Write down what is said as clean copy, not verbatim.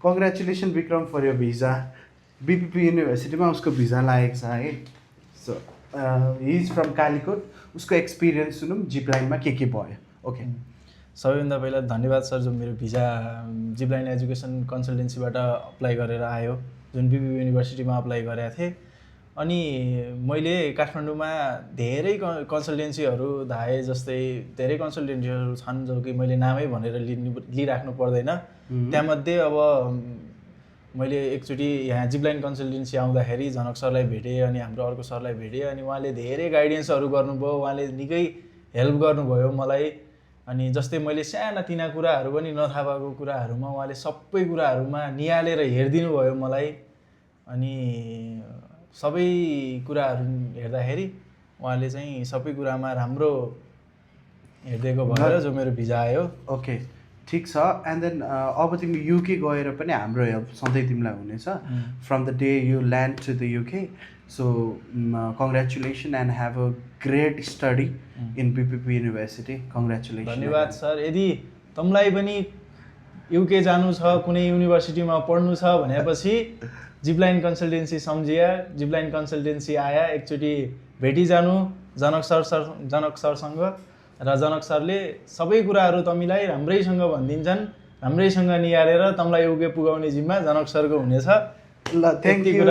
Congratulation Vikram for your visa. BPP युनिभर्सिटीमा उसको visa लागेको छ है। So he is from Kalikot. उसको एक्सपिरियन्स सुनौँ जिपलाइनमा के भयो। ओके, सबैभन्दा पहिला धन्यवाद सर, जो मेरो भिजा जिपलाइन एजुकेसन कन्सल्टेन्सीबाट अप्लाई गरेर आयो, जुन बिपिपी युनिभर्सिटीमा अप्लाई गरेको थिएँ। अनि मैले काठमाडौँमा धेरै कन्सल्टेन्सीहरू धाएँ, जस्तै धेरै कन्सल्टेन्सीहरू छन् जो कि मैले नामै भनेर लिइराख्नु पर्दैन। त्यहाँमध्ये अब मैले एकचोटि यहाँ जिपलाइन कन्सल्टेन्सी आउँदाखेरि जनक सरलाई भेटेँ, अनि हाम्रो अर्को सरलाई भेटेँ, अनि उहाँले धेरै गाइडेन्सहरू गर्नुभयो, उहाँले निकै हेल्प गर्नुभयो मलाई। अनि जस्तै मैले सानातिना कुराहरू पनि नथाहा भएको कुराहरूमा उहाँले सबै कुराहरूमा निहालेर हेरिदिनु भयो मलाई। अनि सबै कुराहरू हेर्दाखेरि उहाँले चाहिँ सबै कुरामा राम्रो हेरिदिएको भएर जो मेरो भिजा आयो। ओके, ठिक छ। एन्ड देन अब तिमी युके गएर पनि हाम्रो हेल्प सधैँ तिमीलाई हुनेछ from the day you land to the UK. So congratulation and have a great study in BPP university. Congratulation. धन्यवाद सर। यदि तँलाई पनि युके जानु छ, कुनै युनिभर्सिटीमा पढ्नु छ भनेपछि जिपलाइन कन्सल्टेन्सी सम्झिया, जिपलाइन कन्सल्टेन्सी आया, एकचोटि भेटिजानु जनक सरसँग, र जनक सरले सबै कुराहरू तमीलाई राम्रैसँग भनिदिन्छन्। राम्रैसँग निहालेर तँलाई युके पुगाउने जिम्मा जनक सरको हुनेछ। ल, थ्याङ्क यू।